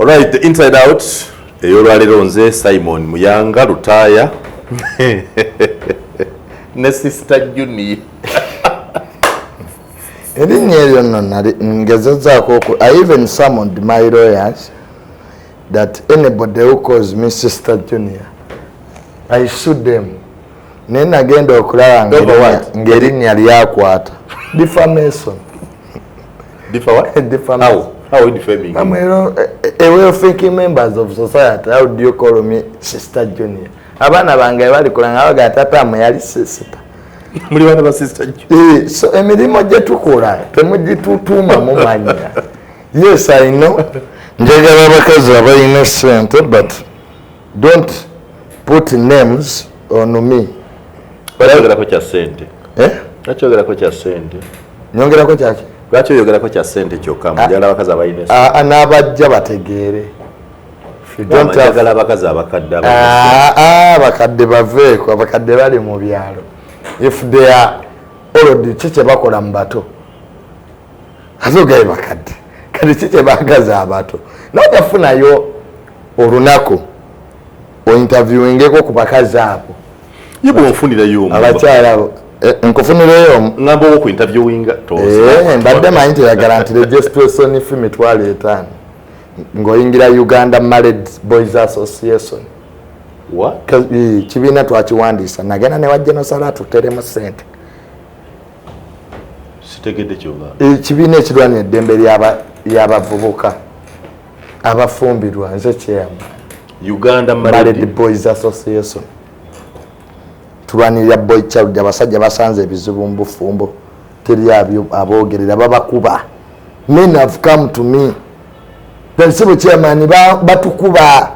Alright, the Inside Out ey'olwaleero, nze Simon Muyanga Lutaaya ne Sister Junior. Erinnya eryo nno nali ngezezaako I even summoned my lawyers that anybody who calls me Sister Junior, I sue them. Naye nagenda okulaba Over what? ng'erinnya lyakwata defamation. Differ what? Defamation. How? How are you defaming? I'm a well-thinking members of society. How do you call me Sister Junior? Abaana bange balikola nga baga, "Tata mwe yali sister." Muli baana ba Sister Junior. Eh, so emirimu gye tukola temugitutuuma mumanya. Yes, I know njagala abakazi abalina sente, but don't put names on me. Lwaki kya ssente? Eh? Lwaki oyogerako kya ssente? Nyongerako kyaki? Lwaki oyogerako kya ssente kyokka? Njagala abakazi abalina ssente. Ah, ah, n'abajja bategeere. If you don't have Njagala abakazi abakadde abalina ssente. Ah, ah, abakadde baveeko. Abakadde bali mu byalo. If they are old, ki kye bakola mu bato? Ate ogaye bakadde kati ki kye baagaza abato? Najafunayo olunaku ointerviewingeko ku bakazi abo. Ye bwonfunirayo omu. Abakyala abo. Eh, nkufunireyo omu? Ngamba owo ku interviewinga. Eh, mbadde manyi teyagala nti registration fee 50,000 ng'oyingira Uganda Married Boys Association. What? Eh, kibiina twakiwandiisa, nagenda ne wajja nosala tuteremu sente. Sitegedde kyogamba. Ekibiina ekirwanira eddembe ly'abavubuka abafumbirwa, nze chairman. Uganda Married Married Boys Association. Tulwanirira boy child. Abasajja basanze ebizibu mu bufumbo, teri aboogerera, babakuba. Men have come to me that, "Sebo chairman, batukuba."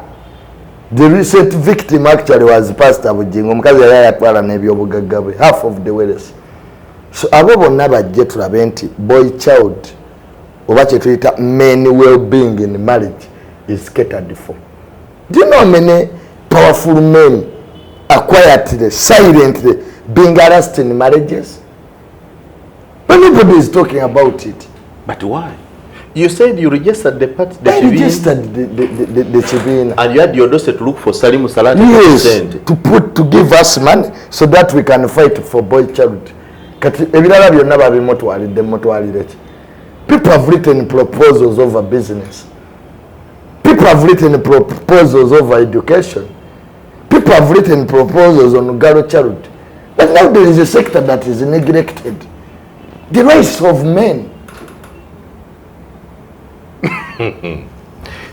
The recent victim actually was Pastor Bugingo. Omukazi yali ayatwala n'ebyobugagga bwe, half of the wealth. So abo bonna bajje tulabe nti boy child oba kyetuyita men well-being in marriage is catered for. Do you know how many powerful men are quietly, silently being harassed in marriages, but nobody is talking about it? But why? You said you registered the party, the I kibiina, registered the kibiina. And you had your dossier to look for Salimu Salati Yes, sente. to give us money so that we can fight for boy child. Kati ebirala byonna babimutwalidde, mutwalire ki? People have written proposals over business. People have written proposals over education. People have written proposals on girl child. But now there is a sector that is neglected. The rights of men.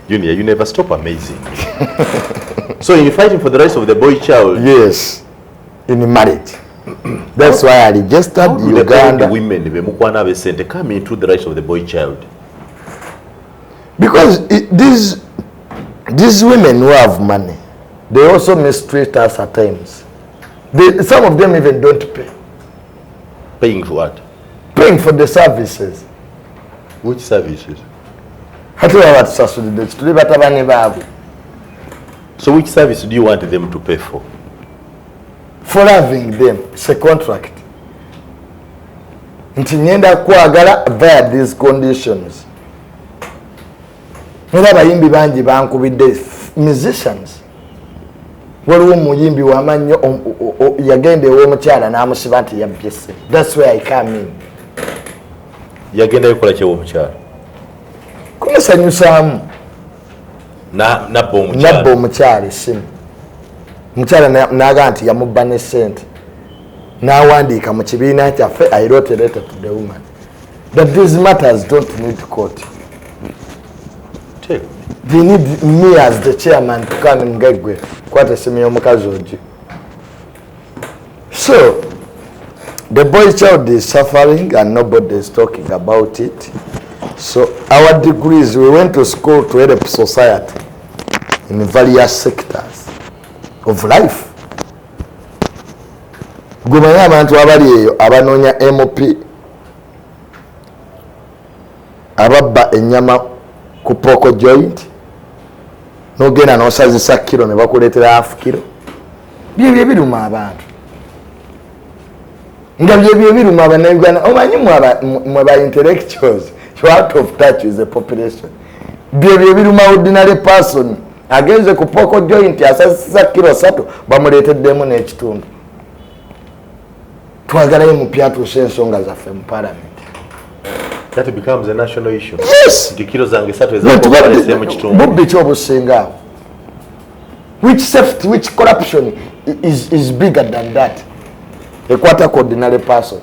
Junior, you never stop amazing. So in fighting for the rights of the boy child, Yes, in marriage. That's why I registered how do the Uganda. old women bemukwana abesente come into the rights of the boy child? Because these women who have money, they also mistreat us at times. Some of them even don't pay. Paying for what? Paying for the services. Which services? Ate baba batusasulidde, tuli batabani baabwe. So which service do you want them to pay for? For loving them. It's a contract nti ngenda kwagala via these conditions. Era abayimbi bangi bankubidde, musicians. Waliwo omuyimbi wamannyo yagenda ew'omukyala n'amusiba nti yabbye ssente. That's where I come in. Yagendayo kukola kyewa omukyala? Kumusanyusaamu. Nabba omukyala? Nabba omukyala essimu. Omukyala n'agamba nti yamubba ne ssente, n'awandiika mu kibiina kyaffe. I wrote a letter to the woman that these matters don't need court. Tell me. They need me as the chairman to come ngegwe kwata essimu y'omukazi ogi. So the boy child is suffering and nobody is talking about it. So our degrees, we went to school to help society in various sectors of life. Gwe abantu abali eyo abanoonya MP, ababba ennyama ku pork joint, nogenda nosazisa kiro ne bakuleetera half kiro, byebyo ebiruma abantu, nga byebyo ebiruma Abannayuganda. Omanyi mwe ba intellectuals, you out of touch with the population. Byebyo ebiruma ordinary person. Agenze ku pork joint, asasisa kilo 3, bamuleeteddemu n'ekitundu. Twagalayo mupya atuuse ensonga zaffe mu parliament. That becomes a national issue. Yes. Nti kilo zange 3 ezakobalese mu kitundu. Bubbi ki obusinga awo? Which safety, which corruption is bigger than that? Ekwata ku ordinary person.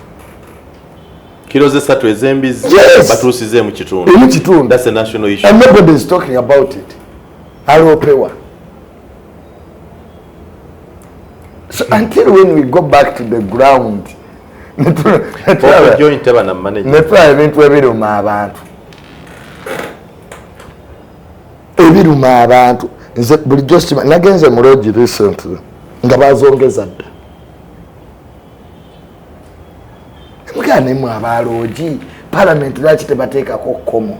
Kilo ze 3 ez'embizi Yes. batuusize mu kitundu. Emu kitundu. That's a national issue. And nobody is talking about it. Alopewa. So until when we go back to the ground, Pork joint teba na manager. Netulaba ebintu ebiruma abantu, ebiruma abantu. Nze bulijjo sima nagenze mu lodge recently nga bazongeza dda. Mugana nemwe aba lodge, parliament lwaki tebateekako kkomo?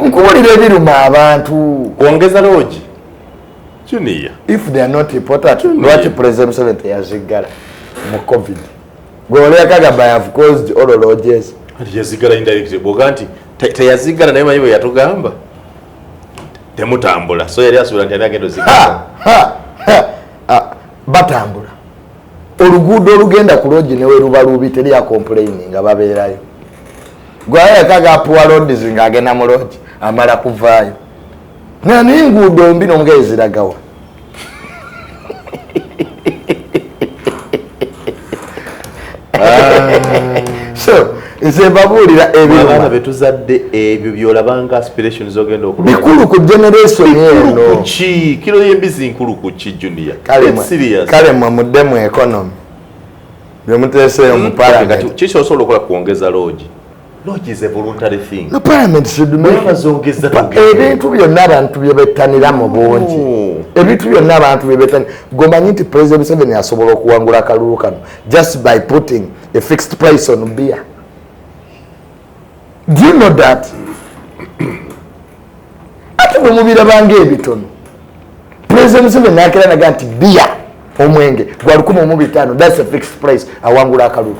Nkuwulira ebiruma abantu. Kwongeza lodge, Junior. If they are not important, Junior. lwaki President Museveni teyaziggala mu COVID? Gwe olekagamba, "I have closed all lodges." Anti yazigala indirectly, bwoga nti teyazigala, naye manyi bwe yatugamba temutambula, so yali asuubira nti ani agenda ozigala. Ha, ha, ha. Ah, batambula. Oluguudo olugenda ku lodge newe luba lubi, teri acomplaining nga babeerayo. Gwayekaga poor roads ng'agenda mu lodge amala kuvaayo, naye enguudo mbi n'omugaye ziragawa? So nze mbabuulira Abaana ebiruma. betuzadde, ebyo byolabanga aspirations zogenda okulwa. Bikulu ku generation eno. Kuki kilo y'embizi nkulu kuki, Junior? Kale Get serious. Kale mwe mudde mu economy byemuteeseeyo mu Kati parliament. kiki osobola okukola? Kwongeza lodge? Lodge is a voluntary thing. No, parliament should make Bazongeza tugende. Ebintu byonna abantu bye bettanira mu bungi. Ebintu byonna abantu bye bettanira. Gomanyi nti President Museveni asobola okuwangula akalulu kano just by putting a fixed price on beer? Do you know that? Ate bwe mubirabanga ebitono, President Museveni nakera naga nti beer, omwenge gwa 1500, that's a fixed price, awangula akalulu.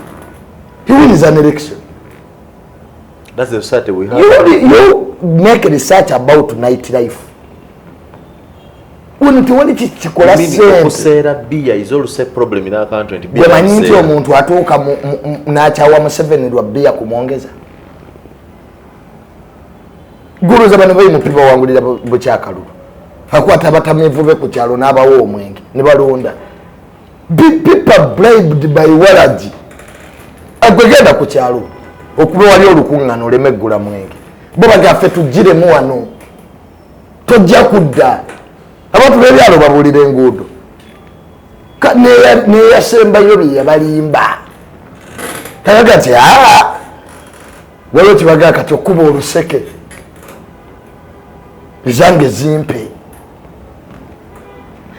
He wins an election. That's the society we have. You make research about night life. Wano tewali kikola Meaning sente. Okuseera beer is also a problem in our country, nti beer Gwemanyi nti bakuseera. Omuntu atuuka n'akyawa Museveni lwa bbiya kumwongeza. Guluza bano bayimupi bawangulira bukyakalulu, akwata abatamiivu be ku kyalo n'abawa omwenge ne balonda. People bribed by waragi. Agwe genda ku kyalo okuba wali olukuŋŋaana oleme eggula mwenge, bo bagaffe tugiremu wano, tojja kudda. Abantu b'ebyalo babuulira enguudo. Neyasembayo bye yabalimba kayaga nti aa waliwo kibagaa kati okuba oluseke zange zimpe.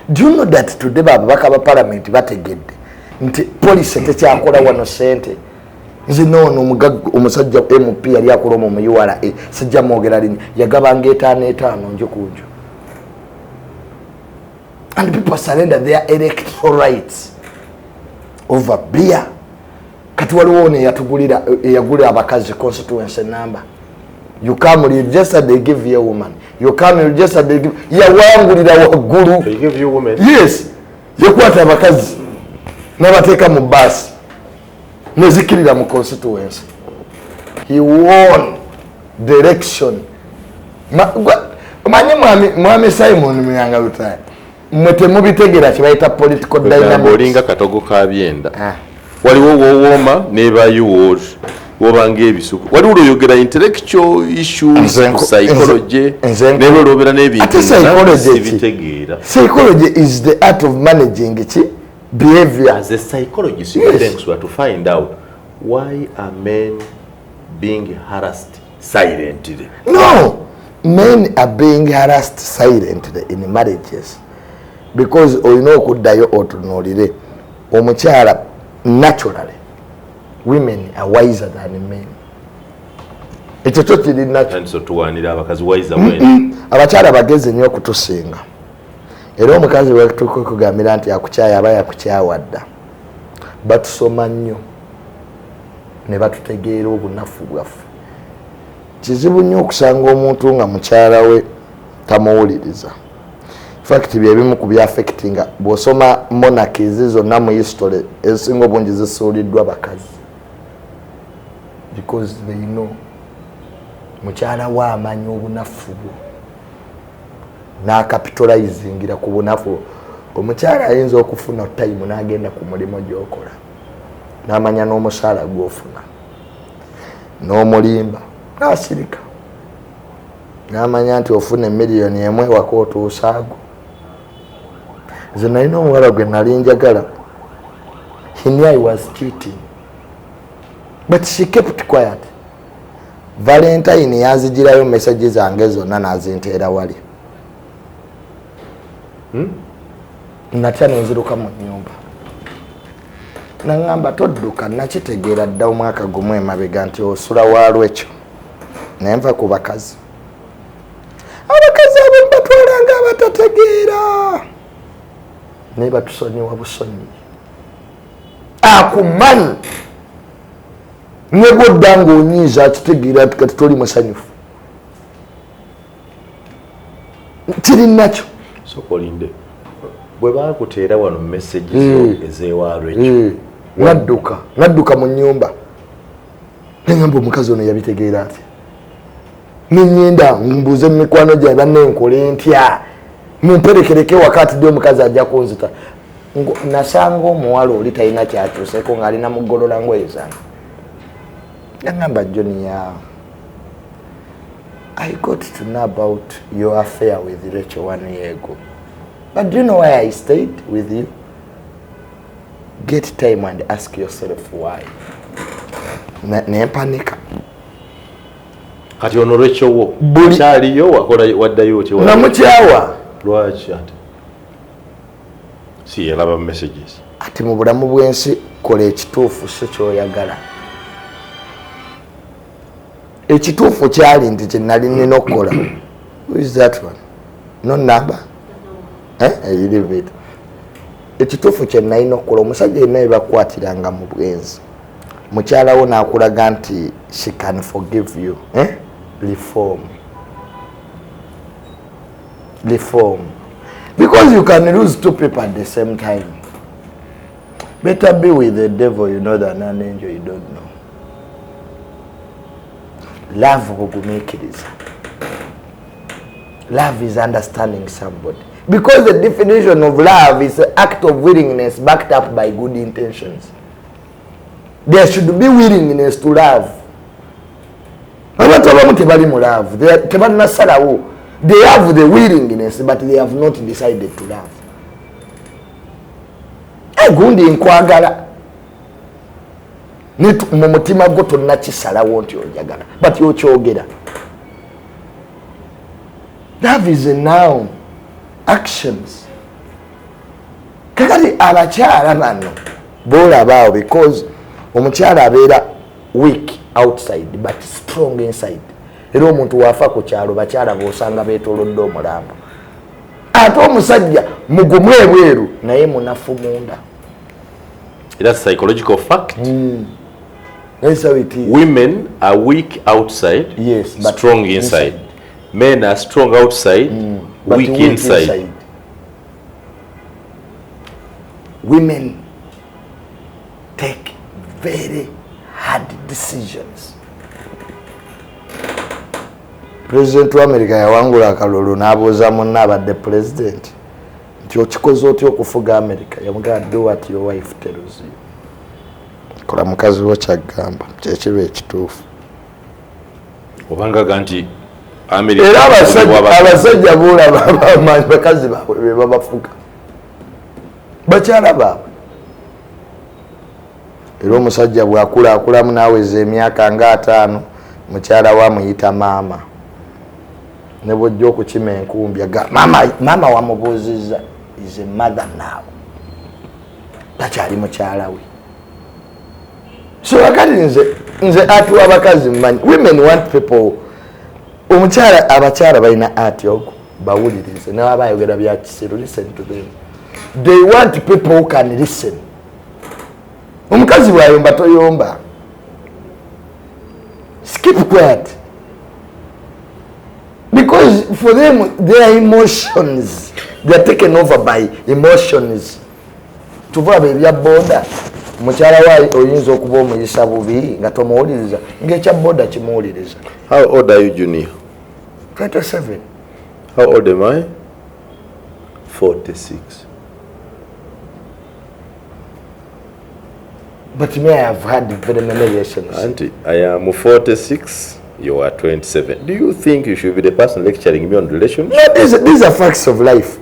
Do you know that today bababaka ba parliament bategedde nti policy tekyakola wano sente? Nze noono omusajja MP yali akola omwo mu URA, sijja mwogera linnya, yagabanga etaano etaano nju ku nju, and people surrender their electoral rights over beer. Kati waliwo ono eyatugulira, eyagulira abakazi constituency number. You come, you register, they give you a woman. You come, you register, they give. Yawangulira waggulu. They give you women. Yes, yakwata abakazi n'abateeka mu baasi nezikirira mu constituency. He won the election. Omanyi mwami Simon Muyanga Lutaya, mwe temubitegeera kyebayita political Ogamba dynamics. Olinga katogo ka byenda. Ah. Waliwo wowooma nebayo wobanga ebisuku, waliwo lwoyogera intellectual issues, psychology, neba olwobera n'ebintu Ate psychology ki? sibitegeera. Psychology is the art of managing ki behavior. As a psychologist, you thanks were to find out why are men being harassed silently. No, men are being harassed silently in marriages because olina okuddayo otunuulire omukyala. Naturally, women are wiser than men. Ekyo kyo kiri nakyo. And so tuwanira abakazi wiser when Abakyala bagezi nnyo okutusinga, era omukazi wetukugambira nti akukyaya aba yakukyawa dda. Batusoma nnyo ne batutegeera obunafu bwaffe. Kizibu nnyo okusanga omuntu nga mukyala we tamuwuliriza. Fact, byebimu ku byaffectinga. Bw'osoma monarchies zonna mu history, ezisinga obungi zisuuliddwa bakazi, because they know mukyala we amanya obunafu bwo, n'acapitalizingira ku bunafu. Omukyala ayinza okufuna time n'agenda ku mulimu gy'okola, n'amanya n'omusaala gw'ofuna, n'omulimba, n'asirika, n'amanya nti ofuna 1 million ewaka otuusaago. Nze nalina omuwala gwe nali njagala. He knew I was cheating, but she kept quiet. Valentine yanzigirayo message zange zonna n'azinteera wali. Natya, nenziruka mu nyumba. Naŋŋamba, "Todduka, nakitegeera dda omwaka gumu emabega nti osula waalwekyo." Naye nva ku bakazi. Abakazi abo mbatwalanga abatategeera, naye batusonyiwa busonyi. Akumanyi ne bwodda ng'onyiiza, akitegeera nti kati toli musanyufu. Kiri nakyo. Sooka olinde, bwe bakuteera wano message zo ez'ewaalwekyo? Nadduka mu nyumba, neŋamba omukazi ono yabitegeera atya? Neŋŋenda mbuuze mu mikwano gyange, bannenkole ntya? Mumperekereko ewaka, atidde omukazi ajja kunzita. Nasanga omuwala oli talina kyakyuseko, ng'alina mugolola ngoye zange. Naŋŋamba, "Junior, I got to know about your affair with Rachel one year ago, but do you know why I stayed with you? Get time and ask yourself why." Nempanika. Kati ono lwekyowo kyaliyo wakola waddayo otya? Namukyawa. Lwaki ate si yalaba messages? Ati mu bulamu bw'ensi, kola ekituufu, si kyoyagala. Ekituufu kyali nti kyenali nina okukola. Who is that one? No number. Eh? Leave it. Ekituufu kye nalina okukola, omusajja yenna bebakwatiranga mu bwenzi, mukyala wo n'akulaga nti she can forgive you, eh? Reform, reform, because you can lose two people at the same time. Better be with the devil you know than an angel you don't know. Love bugumiikiriza. Love is understanding somebody, because the definition of love is an act of willingness backed up by good intentions. There should be willingness to love. Abantu abamu tebali mu love. Tebalinasalawo. They have the willingness, but they have not decided to love. Gundi nkwagala, mu mutima gwo tonnakisalawo nti onjagala, but okyogera. Love is a noun, actions. Kakati abakyala bano bolabaawo, because omukyala abeera weak outside but strong inside. Era omuntu wafa ku kyalo, bakyala bosanga betolodde omulambo. Ate omusajja mugumu ebweru naye munafu munda. That's psychological fact. That's how it is. Women are weak outside, Yes, but strong inside. Inside. Men are strong outside, but weak inside. Women take very hard decisions. President wa America yawangula akalulu, n'abuuza munne abadde president nti, "Okikoze otya okufuga America?" Yamugamba, "Do what your wife tells you." Kola mukazi wo kyaggamba, kyekiba ekituufu. Obanga ga nti America Era abasajja boolaba abamanyi, bakazi baabwe be babafuga, bakyala baabwe. Era omusajja bw'akulakulamu n'aweza emyaka nga 50, mukyala we amuyita maama. Ne bwojja okukima enkumbi, aga maama, maama wamubuuzizza. Is a mother now, takyali mukyala we. So akati nze atuwa abakazi mmanyi, women want people. Omukyala, abakyala balina ati ogwo, bawulirize nababa ayogera bya kisiru. Listen to them. They want people who can listen. Omukazi bwayomba, toyomba, keep quiet. Because for them, their emotions, they are taken over by emotions. Tuva ebya boda, mukyala wa oyinza okuba omuyisa bubi nga tomuwuliriza, ng'ekya boda kimuwuliriza. How old are you, Junior? 27. How old am I? 46. But me, I have had very many lessons. Auntie, I am 46, you are 27. Do you think you should be the person lecturing me on relations? No, these are facts of life.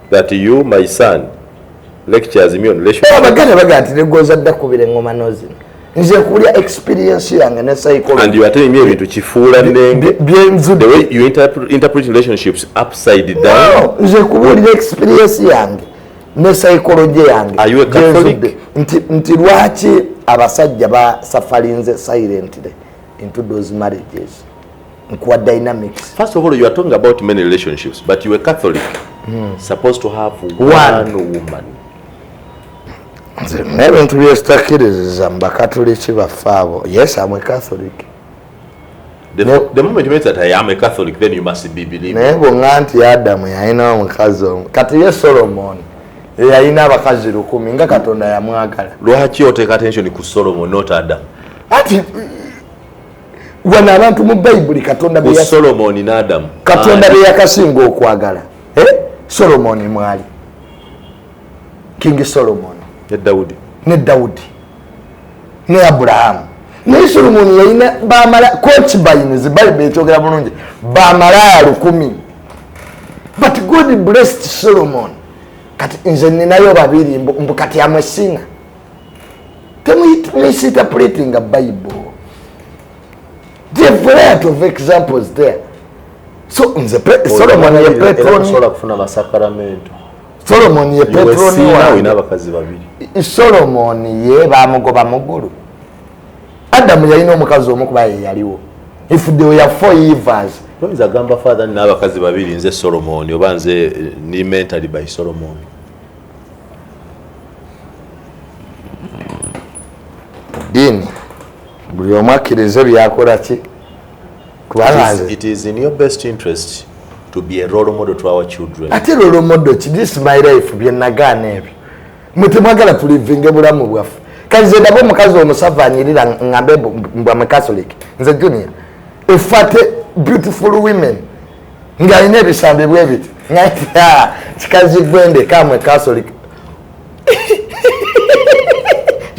That you, my son, lectures me on relations? Abaganda baga nti negoza dda kubira engoma nozino. Nze nkuwulira experience yange ne psychology. And you are telling me ebintu kifuula nnenge. Byenzudde. The way you interpret relationships upside down. No, nze nkubuulira experience yange ne psychology yange. Are you a Catholic? Nti lwaki abasajja basafarinze silently into those marriages? Nkuwa dynamics. First of all, you are talking about many relationships, but you are Catholic. Supposed to have one woman. N'ebintu byesitakkirizza mu bakatuliki baffe abo. Yes, I'm a Catholic. The moment you mention that I am a Catholic, then you must be believing. Naye bw'oŋŋamba nti Adamu yalina omukazi omu, kati ye Solomon yalina abakazi 1000 nga Katonda yamwagala. Lwaki oteeka attention ku Solomon, not Adam? Ati wano abantu mu Bayibuli Katonda ku Solomon ne Adam. Katonda be yakasinga okwagala. Solomon mwali. King Solomon. Ne Daudi. Ne Daudi. Ne Abraham. Ne Solomon yalina bamala concubines, Bible ekyogera bulungi. Bamala 1000. But God blessed Solomon. Kati nze ninayo babiri mbu kati amwesina. Misinterpreting a Bible. There are variety of examples there. So nze Solomon ye Petroni. Solomon ye Petroni wa. Solomon ye bamugoba mugulu. Adamu yalina omukazi omu kuba ye yaliwo. If there were 4 Evas. Toyinza gamba father nina abakazi babiri nze Solomon oba nze ni mentally by Solomon. Dini buli omu akkirize byakola ki? It is in your best interest to be a role model to our children. Ate role model ki? This is my life bye nagaana ebyo. Mwe temwagala tulivinge bulamu bwaffe. Kati nze ndaba omukazi omusava anyirira ngambe mbwa mu Catholic. Nze Junior. Efate beautiful women ng'alina ebisambi bwe biti. Nga kikazi gwende kamwe Catholic.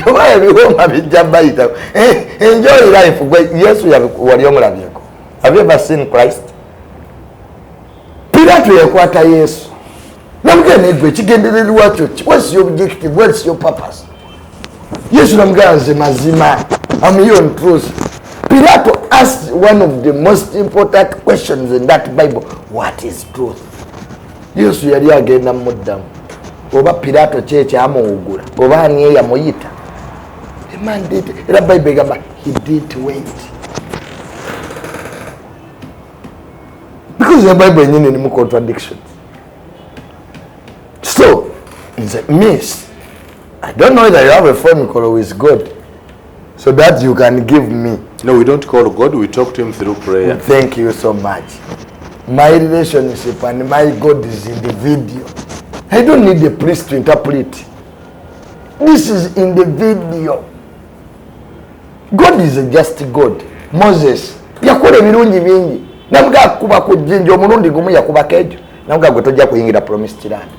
Oba ebiwoma bijja bayita. Enjoy life gwe Yesu wali omulabyeko. Have you ever seen Christ? Pilato yakwata Yesu. Namugamba gwe ekigendererwa kyo ki? What's your objective? What's your purpose? Yesu namugamba nze mazima. I'm here on truth. Pilato asked one of the most important questions in that Bible. What is truth? Yesu yali agenda muddamu. Oba Pilato kye kyamuwugula. Oba ani eyamuyita. The man did. Era Bible egamba he didn't wait. Because the Bible yennyini erimu contradictions. So, miss, I don't know whether you have a phone call with God so that you can give me. No, we don't call God, we talk to him through prayer. Thank you so much. My relationship and my God is in the video. I don't need a priest to interpret. This is in the video. God is a just God. Moses, yakola ebirungi bingi. Namuga akuba ku jjinja omulundi gumu yakubako ekyo. Namuga gwe tojja kuyingira promised land.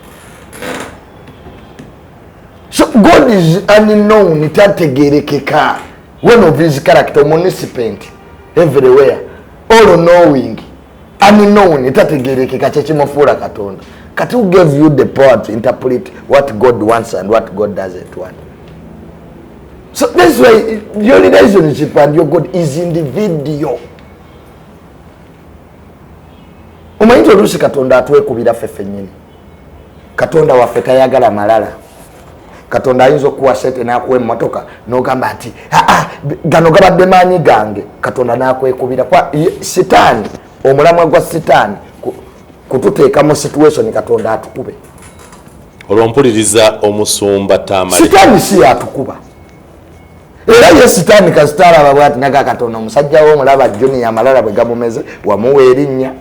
So God is unknown, tategerekeka. One of his character, omniscient, everywhere, all knowing, unknown, tategerekeka kyekimufuula Katonda. Kati who gave you the power to interpret what God wants and what God doesn't want? So that's why your relationship and your God is in the video. Omanyi nti oluusi Katonda atwekubira ffe ffennyini. Katonda waffe tayagala malala. Katonda ayinza okuwa ssente n'akuwa emmotoka n'ogamba nti aa gano gabadde maanyi gange. Katonda n'akwekubira. Kwa Sitaani, omulamwa gwa Sitaani kututeeka mu situation Katonda atukube. Olwo mpuliriza omusumba Tamale. Sitaani si yatukuba. Era ye Sitaani kasita alaba bw'ati naga Katonda omusajja wo omulaba Junior amalala bwe gamumeze wamuwa erinnya.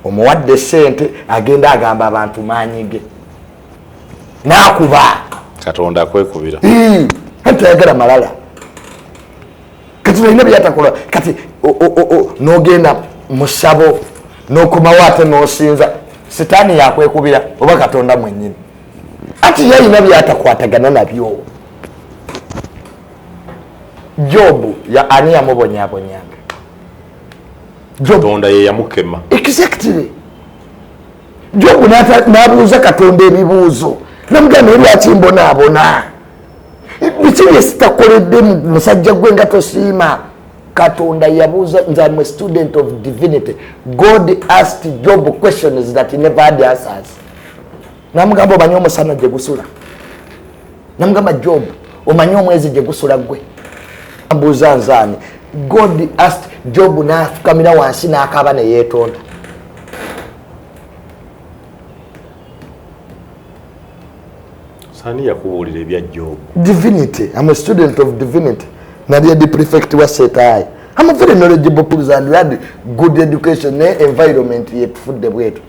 Omuwadde sente, agenda agamba abantu maanyi ge nakuba. Katonda akwekubira. Anti tayagala malala. Kati olina byatakola. Kati n'ogenda musabo n'okomawo ate n'osinza sitaani yakwekubira oba Katonda mwennyini. Ati yalina byatakwatagana nabyo. Jobu ani yamubonyabonyanga? Katonda ye yamukema. Exactly. Jobu n'abuuza Katonda ebibuuzo, namugamba, lwaki mbonaabona? Biki bye sitakoledde musajja gwe nga tosiima? Katonda yabuuza. Nze am a student of divinity. God asked Job questions that he never had answers. Namugamba, omanyi omusana gye gusula? Namugamba, Job, omanyi omwezi gye gusula? Gwe mbuuza nzaani? God asked Job, n'afukamira wansi n'akaaba ne yeetonda. Sani yakubuulira ebya Job? Divinity. I'm a student of divinity. Nali the prefect wa setai. I'm a very knowledgeable person and we had good education ne environment yetufudde bwetu,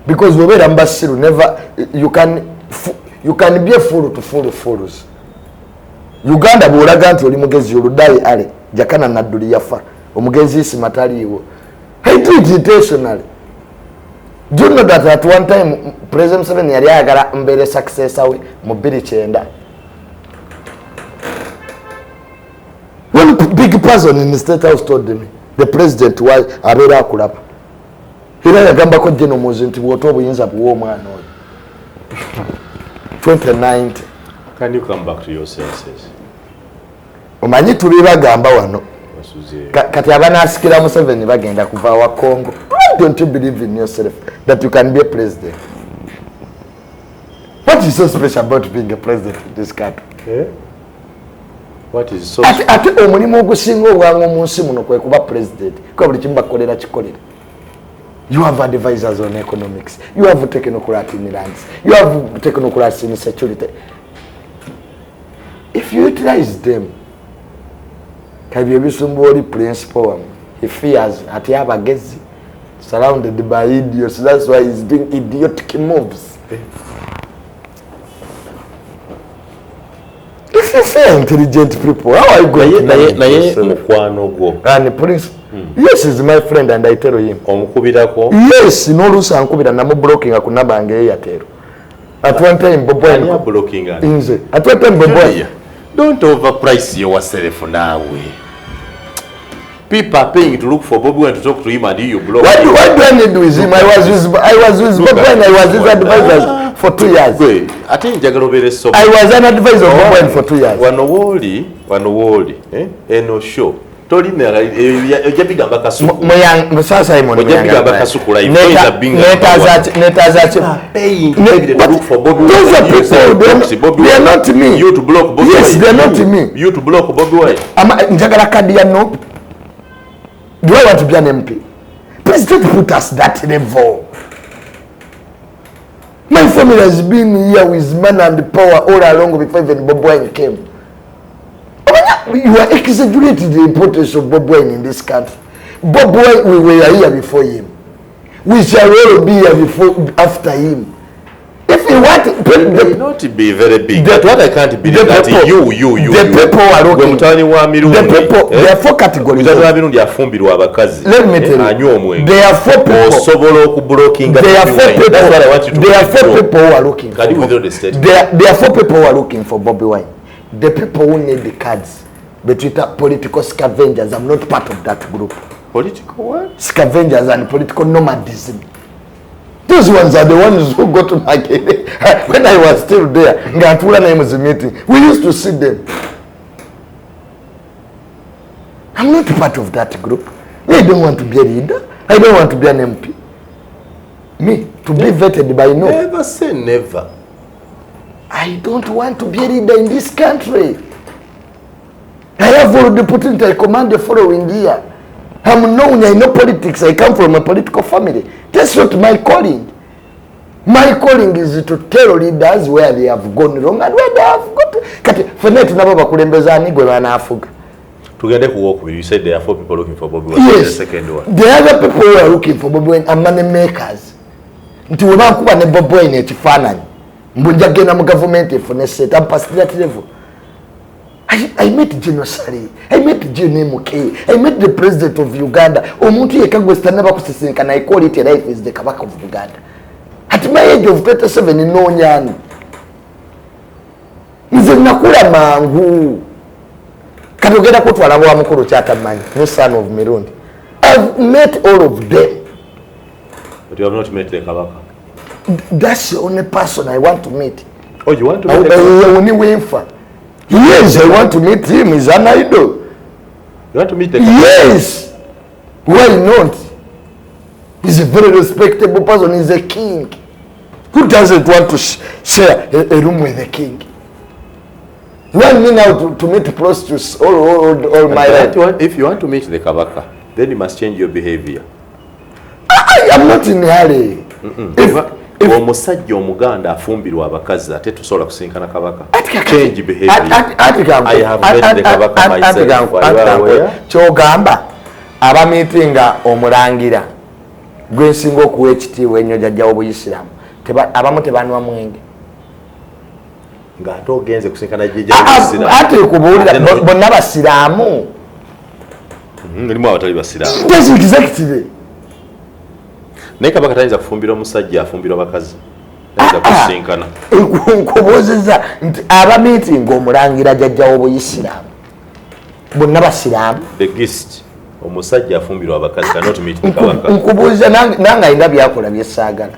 because obeera mubasiru, never you can be a fool to fool fools. Uganda bw'olaga nti oli mugezi, oludayi ale Jakana Nadduli yafa, omugenzi Isima taliiwo. I do it intentionally. Do you know that at one time President Museveni yali ayagala mbeere successor we mu 2009? One big person in the State House told me the president wa abeera akulaba, era yagambako Genomuzi nti bwota obuyinza buwa omwana oyo 2090. Can you come back to your senses? Omanyi tuli bagamba wano. Wasuze. Kati abanaasikira Museveni bagenda kuva wa Congo. Why don't you believe in yourself that you can be a president? What is so special about being a president in this country? Eh? What is so Ate omulimu ogusinga obwangu mu nsi muno kwe kuba president, kuba buli kimu bakukolera kikolera. You have advisors on economics, you have technocrats in lands, you have technocrats in security. If you utilize them. Kabyo ebisumba oli principal wamwe, he fears ati abagezi surrounded by idiots. That's why he's doing idiotic moves. If you fear intelligent people, how are you going to naye manage naye yourself? Mukwano gwo? And Prince, yes, is my friend and I tell him. Omukubirako? Yes, n'oluusi ankubira, namublockinga ku namba yange Airtel. At one time Bobo Ani ablockinga? Nze. At one time Bobo Julia, don't overprice yourself naawe. People are paying to look for Bobby Wine to talk to him and you block him. What do I need with him? I was with Look Bobi at Wine. I was his this one. advisors for 2 years. Gwe ate njagala obeere sober. I was an advisor of Bobi Wine for 2 years. Wano wooli eh? Eno show tolina ojja bigamba Kasuku. Musa Simon Ojja bigamba Kasuku live. Toyinza bingamba wano. Netaza ki? Paying to But look for Bobby those Wine. are You people, say proxy, Bobby they are Wine. not me. You to block Bobby Yes, Wine. they are not me. You to block Bobby Wine. Njagala kadi ya no. Do I want to be an MP? Please don't put us that level. My family has been here with money and power all along before even Bobi Wine came. Omanya, you are exaggerating the importance of Bobi Wine in this country. Bobi Wine, we were here before him. We shall all be here before, after him. If you want, May not be very big. But what I can't believe the that people- you the you. people are Gwe looking- mutabani wa Mirundi. The people, eh? there are four categories. Mutabani wa Mirundi afumbirwa abakazi. Let me eh, tell you. Anywa omwenge. There are four people. Osobola okublockinga There are Bobi four Wine. people. That's what I want you to There are four withdraw. people who are looking. Can you for withdraw the statement? There are four people who are looking for Bobby Wine. The people who need the cards, between political scavengers. I'm not part of that group. Political what? Scavengers and political nomadism. Those ones are the ones who go to Makerere. When I was still there, nga ntuula naye mu zi meeting, we used to see them. I'm not part of that group. Me, I don't want to be a leader. I don't want to be an MP. Me, to be vetted by no. Never say never. I don't want to be a leader in this country. I have all the opportunity. I command the following year. I'm known, I know politics. I come from a political family. That's not my calling. My calling is to tell leaders where they have gone wrong and where they have got. Kati fenna tunabo bakulembeza ani gwe banaafuga? Tugende ku wokubiri. You said there are four people looking for Bobi Wine. Yes. The second one. The other people who are looking for Bobi Wine are money makers. Nti we bankuba ne Bobi Wine ekifaananyi mbu nja kugenda mu gavumenti efune sente. I'm past that level. I met General Saleh, I met General MK, I met the president of Uganda. Omuntu yekka gwe sitanaba kusisinkana, I call it a life, is the Kabaka of Buganda. At my age of 27 nnoonyani. Nze nakula mangu. Kati ogenda kutwala bwa mukulu kyatamanyi, ne son of Mirundi. I've met all of them. But you have not met the Kabaka. That's the only person I want to meet. Oh, you want to meet the Kabaka? Oni wenfa. Yes, I want to meet him. He's an idol. You want to meet the Kabaka? Yes. Why not? He's a very respectable person. He's a king. Who doesn't want to share a room with a king? You want me now to meet prostitutes all my life? If you want to meet the Kabaka, then you must change your behavior. I am not in a hurry. Omusajja omuganda afumbirwa abakazi ate tusobola kusinkana Kabaka. Change behavior. I have met the Kabaka myself. Kyogamba abamiitinga omulangira gwe nsinga okuwa ekitiibwa ennyo jjajja w'obuyisiraamu, abamu tebanwa mwenge. Ng'ate ogenze kusinkana jjajja w'obuyisiraamu. Ate kubuulira bonna basiraamu. Mulimu abatali basiraamu. That's exactly. Naye Kabaka tayinza kufumbirwa omusajja afumbirwa bakazi. Tayinza kusinkana. Nkubuuzizza nti abamiitinga omulangira jjajja w'obuyisiraamu bonna basiraamu. The guest omusajja afumbirwa abakazi cannot meet the Kabaka. Nkubuuza nange alina byakola byesaagala.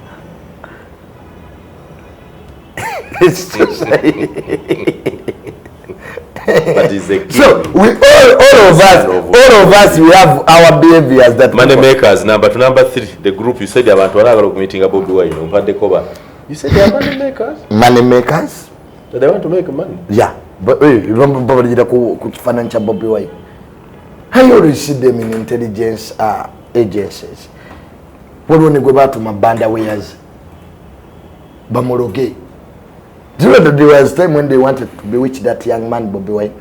But he's a king. So we all of us we have our behaviors that money makers. Number 2, number 3, the group you said abantu balagala okumeetinga Bobi Wine ompaddeko ba. You said they are money makers. Money makers? That they want to make money. Yeah, but babalira ku kifaananyi kya Bobi Wine. I always see them in intelligence agencies. Waliwo ne gwe baatuma banda wares bamuloge. Do you know that there was a time when they wanted to bewitch that young man Bobi Wine?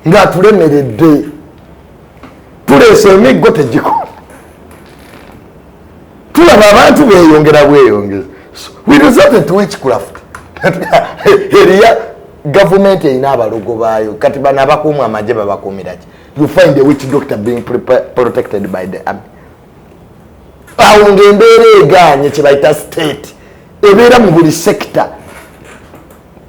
Ng'atulemeredde tuleese emiggo tegikola, tulaba abantu beeyongera bweyongeza. We resorted to witchcraft. Eriya gavumenti erina abalogo baayo, kati bano abakuuma amagye babakuumira ki? You find a witch doctor being protected by the army. Awo ng'embeera egaanye kye bayita state ebeera mu buli sector.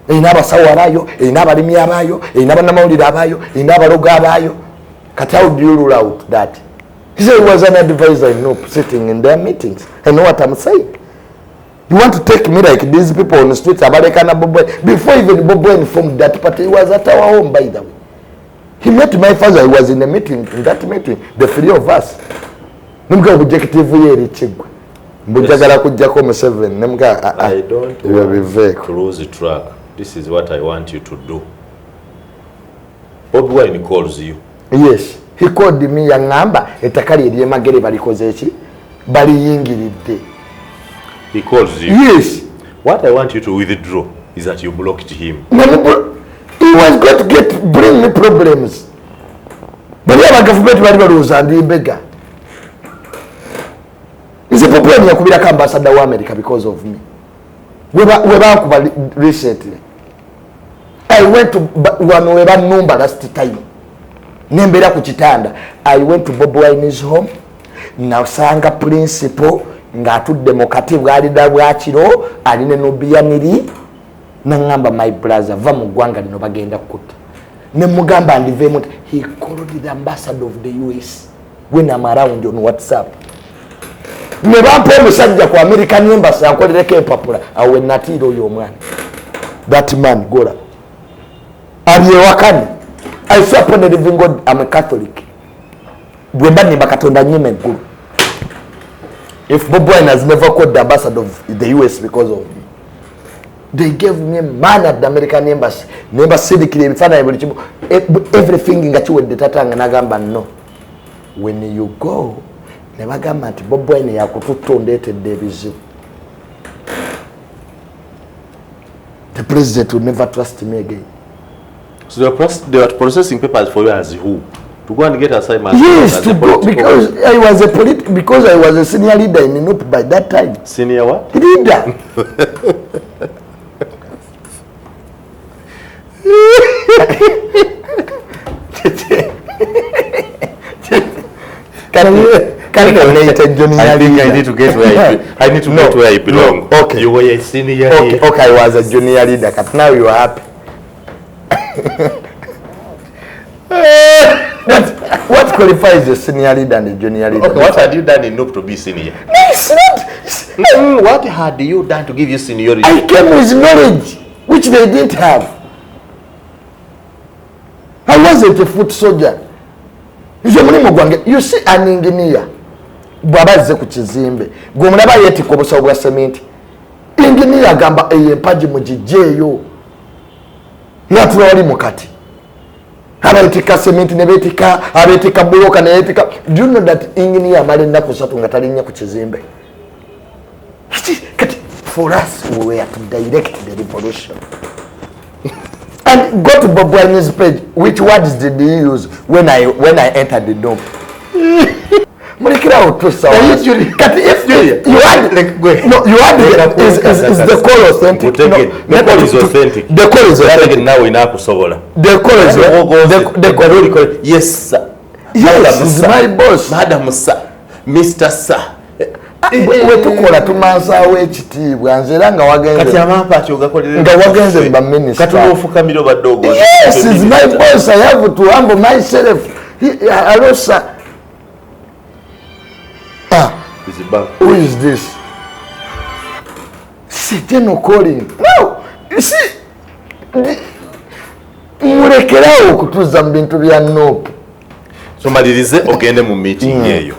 Erina abasawo abaayo, erina abalimi abaayo, erina bannamawulire abaayo, erina abalogo abaayo. Kati how do you rule out that? He said he was an advisor in NUP, sitting in their meetings. I know what I'm saying. You want to take me like these people on the streets, abalekana Bobi Wine. Before even Bobi Wine formed that party, he was at our home, by the way. He met my father, he was in a meeting, in that meeting, the three of us. Nemugamba objective ye eri kiggwe. Mbujagala kujjako Museveni, nemugamba I don't want to lose track. This is what I want you to do. Bobi Wine calls you. Yes, he called me yaŋŋamba ettaka lye ery'e Magere balikoze ki? Baliyingiridde. He calls you. Yes. What I want you to withdraw is that you blocked him. He was going to bring me problems. Bali abagavumenti bali balowooza ndi mbega. Nze Bobi Wine yakubirako ambassador wa America because of me. We bankuba recently. I went to wano we bannumba last time. Nembeera ku kitanda. I went to Bobi Wine's home. Nasanga principal ng'atudde mu kati bw'alida bwakiro ali ne Nubianiri. Naŋŋamba my brother va mu ggwanga lino bagenda kutta. Ne mugamba ndiveemu nti he called the ambassador of the US when I'm around on WhatsApp. Ne bampa omusajja ku American Embassy ankolereko empapula awo we natiira oyo omwana. That man Gola. Ali ewakani. I swear upon the living God, I'm a Catholic. Bwe mba nimba Katonda nnyima eggulu. If Bobi Wine has never called the ambassador of the US because of me. They gave me a man at the American Embassy. Nembasindikira ebifaananyi buli kimu. Everything nga kiwedde tatanga n'agamba no. When you go, ne bagamba nti Bobi Wine yakututta ondeetedde ebizibu. The president will never trust me again. So they were processing papers for you as who? To go and get assignment? Yes, to go, because I was a because I was a senior leader in NUP by that time. Senior what? Leader. I think I need to get where I need to get where I belong. No, okay. You were a senior. Okay, okay, I was a junior leader. But now you are happy. What qualifies a senior leader and a junior leader? Okay, what had you done in NUP to be senior? No, it's not. What had you done to give you seniority? I came with knowledge, which they didn't have. I wasn't a foot soldier. You see an engineer, bw'aba azze ku kizimbe, gwe mulaba yeetikka obusawo bwa sementi. Engineer agamba eyo empagi mugigyeyo, n'atula wali mukati. Abeetikka sementi ne beetikka, abeetikka buloka ne yeetikka. Do you know that engineer amala ennaku 3 nga talinnya ku kizimbe? Kati for us we were to direct the revolution. And go to Bobi Wine's page. Which words did he use when I entered the dome? If you had, no, you had the, is the call authentic? No, the call is authentic. The call is authentic. Now in Akusobola. The call is the call. Yes, sir. Yes, is my boss. Madam sir, Mr. Sir. Wetukola tumansaawo ekitiibwa nze era nga wagenze kati amampa akyogakolera nga wagenze ba minister kati ofukamira obadde ogoza. Yes, is my boss. I have to humble myself. Hello sir. Who is this? See, General calling. No, you see, mulekerawo okutuza mu bintu bya NUP. So malirize ogende mu meeting eyo.